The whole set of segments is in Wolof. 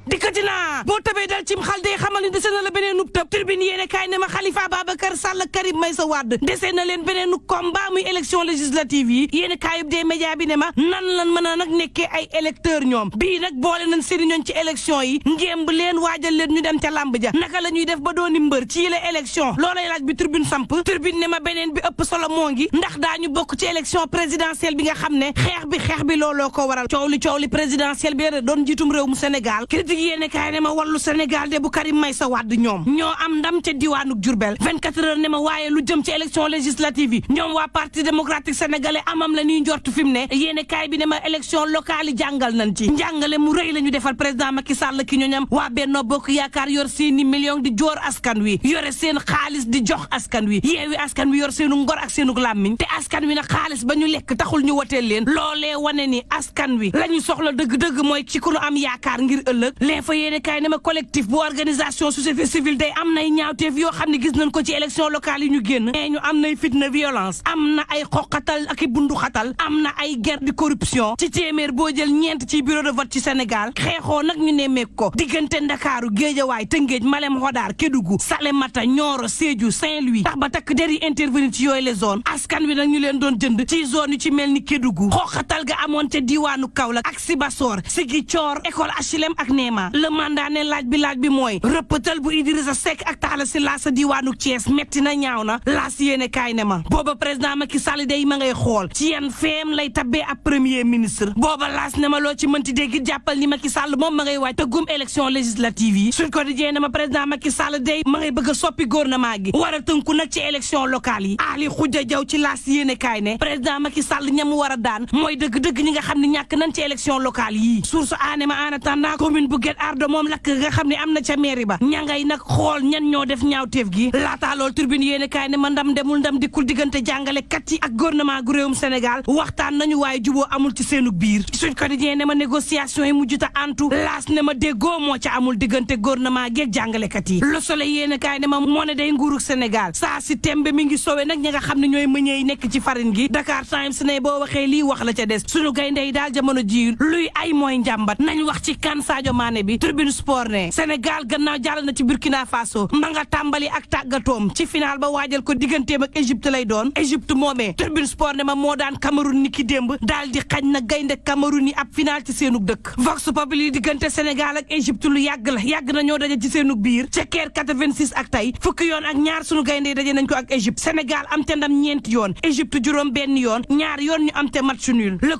dikkati naa boo tëbee dal cim xal day xamal ni dese na la beneen nub tëb tribune yéene kaay ne ma Khalifa Babacar Sall Karim Meïssa Wade dese na leen beneen nu combat muy élection législative yi yéene kaayub des médias bi ne ma nan lan mën a nag nekkee ay électeurs ñoom bii nag boole nañ seeni ñooñ ci élection yi ngémb leen waajal leen ñu dem ca làmb ja naka la ñuy def ba dooni mbër ci yile élection loolay laaj bi tribune samp tribune ne ma beneen bi ëpp solo moo ngi ndax daañu bokk ci élection présidentielle bi nga xam ne xeex bi looloo ko waral coow li présidentielle bi doon jiitum réew mu Sénégal critique yéene kaay ne ma wàllu Sénégal de bu Karim Meïssa Wade ñoom ñoo am ndam ca diwaanuk Diourbel 24 heures ne ma waaye lu jëm ci élection législative yi ñoom waa parti démocratique sénégalais amam la ñuy njort fi mu ne yéene kaay bi ne ma élection locale yi jàngal nañ ci njàngale mu rëy la ñu defal président Macky Sall ki ñooñam waa Benno Bokk Yaakaar yor seeni million di joor askan wi yore seen xaalis di jox askan wi yeewi askan wi yor seenu ngor ak seenu làmmiñ te askan wi nag xaalis ba ñu lekk taxul ñu woteel leen loolee wane ni askan wi la ñu soxla dëgg-dëgg mooy ci ku nu am yaakaar ngir ëllëg lee fa yéene kaay ne ma collectif bu organisation société civile day am nay ñaawteef yoo xam ne gis nañ ko ci élection locale yi ñu génn mais ñu am nay fitna violence am na ay xoqatal ak i bundu xatal am na ay guerre de corruption ci téeméer boo jël ñeent ci bureau de vote ci Sénégal xeexoo nag ñu nemmeek ko diggante Ndakaaru Géejawaay Tëngéej Malem Hodar Kédougou Salémata Nioro Sédhiou Saint-Louis tax ba takk der yi intervenir ci yooyu les zones askan wi nag ñu leen doon jënd ci zone yu ci mel ni Kédougou xoqatal ga amoon te diwaanu Kaolack ak Sibassor Ziguinchor école HLM ak Néma le mandat ne laaj bi mooy rëppatal bu Idrissa Seck ak Talla Sylla sa diwaanu Thiès metti na ñaaw na laas yéene kaay ne ma booba président Macky Sall day ma ngay xool ci yan feem lay tabbee ab premier ministre booba laas ne ma loo ci mënti dégg jàppal ni Macky Sall moom ma ngay waaj tëggum élection législative yi Sud Quotidien ne ma président Macky Sall day ma ngay bëgg a soppi gouvernement gi war a tënku nag ci élection locale yi Ali Khoudia Diaw ci laas yéene kaay ne président Macky Sall ñamu war a daan mooy dëgg-dëgg ñi nga xam ne ñàkk nañ ci élection locale yi source aane ma en attendant commune bu Guet Ardo moom lakk nga xam ne am na ca mairie ba ña ngay nag xool ñan ñoo def ñaawteef gi laataa lool tribune yéene kaay ne ma ndam demul ndam dikkul diggante jàngalekat yi ak gouvernement gu réewum Sénégal waxtaan nañu waaye juboo amul ci seenu biir Sud Quotidien ne ma négociation yi mujjuta antu laas ne ma déggoo moo ca amul diggante gouvernement geeg jàngalekat yi Le Soleil yéene kaay ne ma moo ne day nguurug Sénégal saa si tembe mi ngi sowe nag ñi nga xam ne ñooy mëñee yi nekk ci farine gi Dakar Times ne boo waxee lii wax la ca des suñu gaynde yi daal jamono ji luy ay mooy njàmbat nañ wax ci kan Sadio Mané bi Tribune Sport ne Sénégal gannaaw jàll na ci Burkina Faso ma nga tàmbali ak tàggatoom ci final ba waajal ko digganteem ak Égypte lay doon Égypte moomee Tribune Sport ne ma moo daan Cameroun ni ki démb daal di xañ na gaynde Cameroun yi ab final ci seenug dëkk Vox Populi diggante Sénégal ak Égypte lu yàgg la yàgg na ñoo daje ci seenug biir ca Caire 86 ak tey fukki yoon ak ñaar sunu gaynde yi daje nañ ko ak Égypte Sénégal am te ndam ñeenti yoon Égypte juróom benn yoon ñaar yoon ñu am te match nul Le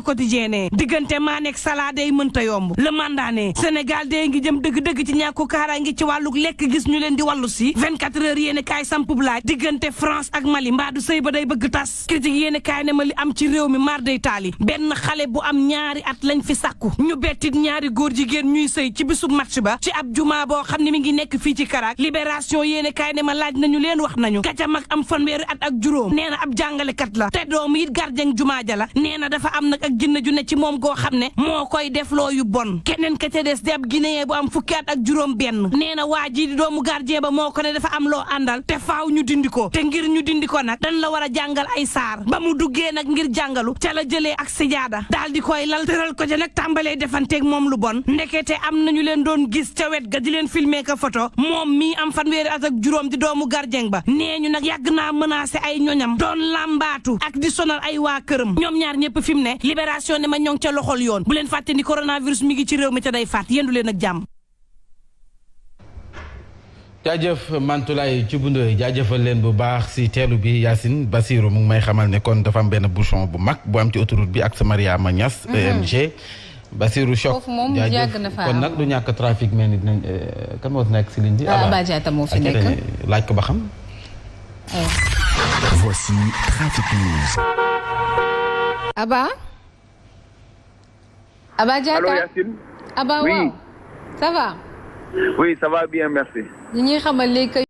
Quotidien ne diggante Mané ak Salah day mënta yomb Le Mandat ne Sénégal day ngi jëm dëgg-dëgg ci ñàkku kaaraange ci wàllu lekk gis ñu leen di wàllu si 24 heures yéene kaay sampub laaj diggante France ak Mali mbaadu sëy ba day bëgg tas critique yéene kaay ne ma li am ci réew mi mar day taali benn xale bu am ñaari at lañ fi sàkku ñu bettit ñaari góor jigéen ñuy sëy ci bisub match ba ci ab juma boo xam ne mi ngi nekk fii ci Karak Libération yéene kaay ne ma laaj nañu leen wax nañu kaca mag am fanweeri at ak juróom nee na ab jàngalekat la te doom it gardien jumaa ja la nee na dafa am nag ak jinne ju ne ci moom goo xam ne moo koy def loo yu bon keneen ka ca des di ab guinéen bu am fukki at ak juróom benn nee na waa ji di doomu gardien ba moo ko ne dafa am loo àndal te faaw ñu dindi ko te ngir ñu dindi ko nag dañ la war a jàngal ay saar ba mu duggee nag ngir jàngalu ca la jëlee ak sijaada daal di koy lal tëral ko ca nag tàmbalee defanteeg moom lu bon ndekete am nañu leen doon gis ca wet ga di leen filmer ka photo moom mii am fanweeri at ak juróom di doomu gardien ba nee ñu nag yàgg naa menacé ay ñoñam doon làmbaatu ak di sonal ay waa këram ñoom ñaar ñëpp fi mu ne Libération ne ma ñoo ngi ca loxol yoon bu leen fàtte ni coronavirus mi ngi ci réew mi ca day faat yendu leen ak jàmm. jaajëf Mantoulaye Thioubou jaajëfal leen bu baax si teelu bi Yacine Bassirou mu ngi may xamal ne kon dafa am benn bouchon bu mag bu am ci autoroute bi ak sa Mariama Niass EMG Bassirou choc jaajëf kon nag du ñàkk trafic mel ni dinañ kan moo nekk si ligne bi Aba Diatta moo fi nekk laaj ko ba xam voici Trafic News. Aba Diatta allô Yacine. Aba oui. waaw ça va. oui ça va bien merci. ñi ñuy xamal léegi